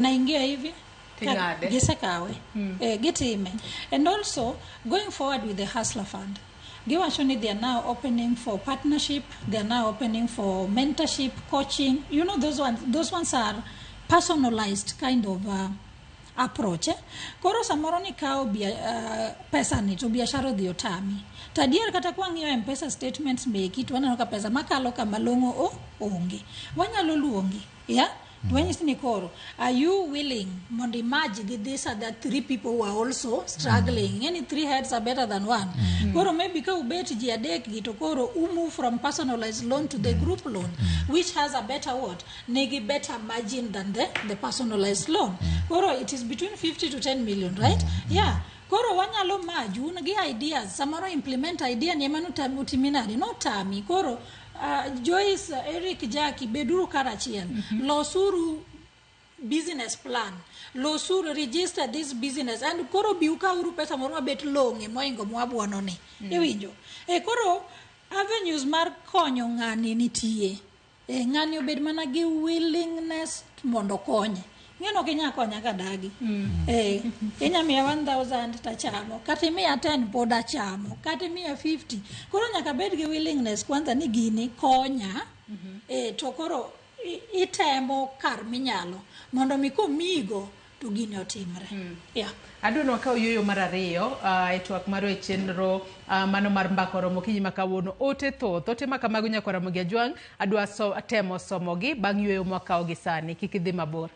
Naingia hivi Ting'ade. Gisekawe. Gitime. And also going forward with the Hustler Fund, giwacho ni they are now opening for partnership, they are now opening for mentorship, coaching. You know, those ones are personalized kind of approach, eh? Koro samoro nikawo pesa ni to biashara odhi otami. To adier kata kwang'iyo M-Pesa statements meki to waneno ka pesa makalo kama long'o o onge. Wanyalo luongi, yeah? To wanyisi ni koro, are you willing mondo i-merge gi these other three people who are also struggling? Ng'eni three heads are better than one. Koro maybe ka ubet ji adek gi to koro u move from personalized loan to the group loan, which has a better what? Nigi better margin than the personalized loan. Koro it is between 50 to 10 million, right? Yeah. Koro wanyalo merge un gi ideas, samoro implement idea ni ema notami nade, notami. Koro Joyce, Eric, Jackie, beduru karachiel. Losuru business plan. Losuru, register this business. And koro bi ukauru pesa moro mabet long'e moingo mwabuono ni. Iwinjo? E koro avenues mar konyo ng'ani nitie. E, ng'ani obed mana gi willingness mondo okonye. Ng'eno ok inyal konya kadagi. E, inya miya 1000 tachamo. Kata imiya 10 pod achamo. Kata imiya 50. Koro nyaka bed gi willingness kwanza ni gini konya. E, to koro itemo kar minyalo mondo mi komigo to gini otimre. Yeah. Adwa ni wakaw yueyo mar ariyo e twak marwa e chenro mano mar mbaka oromo okinyi ma kawuono. Ote thoth, ote ma kamago nyaka Ramogi Ajwang' adwa so, temo somogi bang' yueyo mwakawo gi sani. Kik idhi mabor.